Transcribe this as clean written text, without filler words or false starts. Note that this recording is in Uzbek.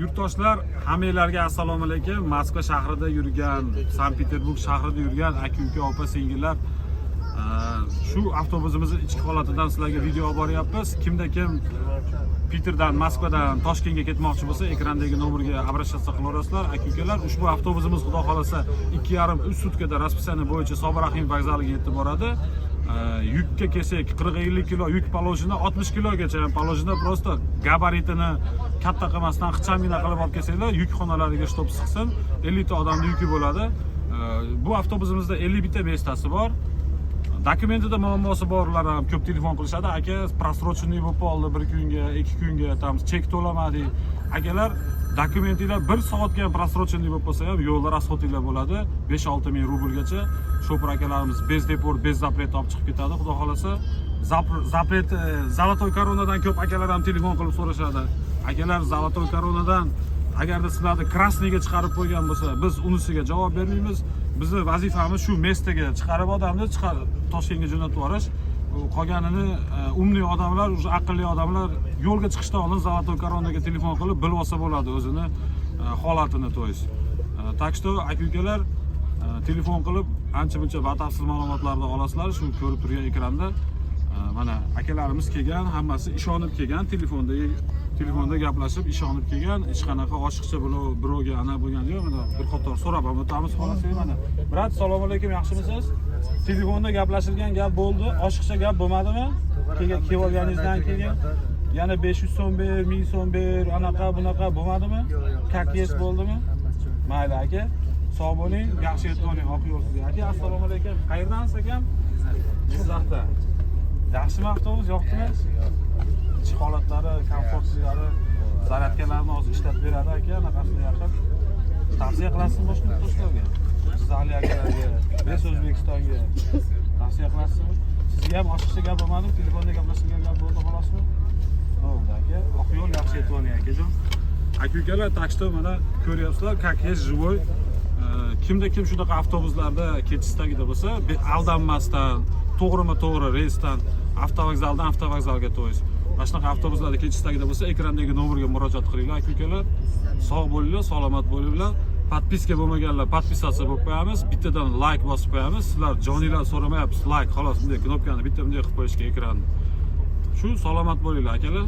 Yurtdoshlar, hammanglarga assalomu alaykum. Moskva shahrida yurgan, Sankt Peterburg shahrida yurgan aka uka, opa singillar, shu avtobusimizni ichki holatidan sizlarga video olib boryapmiz. Kimda kim Piterdan, Moskvadan Toshkentga ketmoqchi bo'lsa, ekrandagi nomerga обращаться qilaverasizlar, aka ukalar. Ushbu avtobusimiz, xudo xohlasa, 2,5-3 sutkada расписание bo'yicha Sobir Rahimov vokzaliga yetib boradi. Yukka kelsak, 40-50 kilo yuk положено, 60 kilogacha ham положено. Просто gabaritini katta qilmasdan, ixchamgina qilib olib kelsanglar, yuk xonalariga чтоб sig'sin, 50 ta odamni yuki bo'ladi. Bu avtobusimizda 51 ta места si bor. Dokumentida muammosi borlar ham ko'p telefon qilishadi: "Aka, просроченный bo'lib qoldi bir kunga, 2 kunga, там chek to'lamadik." Akalar, dokumentinglar bir soatga ham просроченный bo'lib qolsa ham, yo'lda расход inglar bo'ladi 5-6 ming rublgacha. Shopir akalarimiz без депорт, без запрет olib chiqib ketadi, xudo xohlasa. Запрет золотой koronadan ko'p akalar ham telefon qilib so'rashadi. Akalar, золотой koronadan agarda sizlarni красный ga chiqarib qo'ygan bo'lsa, biz unisiga javob bermaymiz. Bizni vazifamiz shu место ga chiqarib, odamni chiqarib, Toshkentga jo'natib yuborish. U qolganini умный odamlar, уже aqlli odamlar yo'lga chiqishdan oldin золотой koronaga telefon qilib bilib olsa bo'ladi o'zini holatini, то есть. Так что, aka ukalar, telefon qilib ancha muncha batafsil ma'lumotlarni olasizlar shu ko'rib turgan ekranda. Mana akalarimiz kelgan, hammasi ishonib kelgan, telefonda gaplashib ishonib kelgan. Hech qanaqa oshiqcha birovga ana bo'lgani yo'q. Mana bir qator so'rab ham o'tamiz, xohlasak. Mana, брат, assalomu alaykum, yaxshimisiz? Telefonda gaplashilgan gap bo'ldi, oshiqcha gap bo'lmadimi? Kelib olganingizdan keyin yana 500 so'm ber, 1000 so'm ber, anaqa bunaqa bo'lmadimi? Yo'q. Как есть bo'ldimi? Hammasi joyida. Mayli, aka, sog' bo'ling, yaxshi yetib oling, oq yo'l sizga. Aka, assalomu alaykum, qayerdansiz, akam? Jizzaxdan. Yaxshimi avtobus, yoqdimi? Ichki holatlari, komfortlilari, zaryadkalarni hozir ishlatib beradi aka, anaqasini yaqin. Tavsiya qilasizmi boshqa yurtdoshlarga? Jizzaxlik akalarga, весь O'zbekistonga tavsiya qilasizmi? Sizga ham oshiqcha gap bo'lmadimi? Telefonda gaplashilgan gap bo'ldi, xolosmi? Bo'ldi, aka. Oq yo'l, yaxshi yetib oling, akajon. Aka ukalar, так что mana ko'ryapsizlar, как есть, живой. Kimda kim shunaqa avtobuslarda ketish istagida bo'lsa, aldanmasdan, to'g'rima to'g'ri reysdan avtovokzaldan avtovokzalga, то есть mana shunaqa avtobuslarda ketish istagida bo'lsa, ekrandagi nomerga murojaat qilinglar, aka ukalar. Sog' bo'linglar, salomat bo'linglar. Подписка bo'lmaganlar подписаться bo'lib qo'yamiz, bittadan layk bosib qo'yamiz. Sizlar joninglar so'ramayapsiz, layk xolos, bunday knopkani bitta bunday qilib qo'yishga ekranni. Shu, salomat bo'linglar, akalar.